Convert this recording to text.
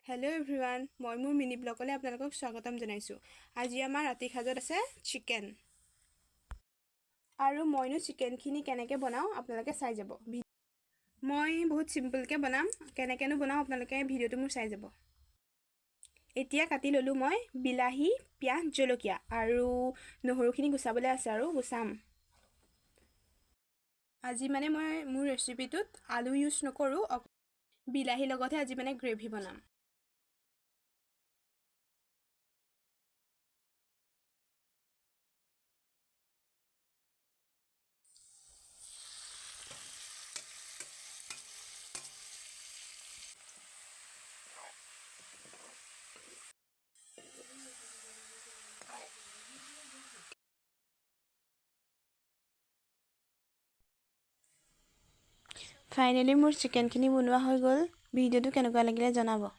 Hello' everyone, মই মোৰ mini ব্লগলৈ আপোনালোকক স্বাগতম জনাইছোঁ। আজি আমাৰ ৰাতি সাজত আছে চিকেন আৰু মইনো চিকেনখিনি কেনেকৈ বনাওঁ আপোনালোকে চাই যাব। মই বহুত চিম্পলকৈ বনাম, কেনেকৈনো বনাওঁ আপোনালোকে ভিডিঅ'টো মোৰ চাই যাব। এতিয়া কাটি ল'লোঁ মই বিলাহী, পিঁয়াজ, জলকীয়া আৰু নহৰুখিনি গুচাবলৈ আছে আৰু গুচাম। আজি মানে মই মোৰ ৰেচিপিটোত আলু ইউজ নকৰোঁ, বিলাহীৰ লগতহে আজি মানে গ্ৰেভি বনাম। ফাইনেলি মোৰ চিকেনখিনি বনোৱা হৈ গ'ল। ভিডিঅ'টো কেনেকুৱা লাগিলে জনাব।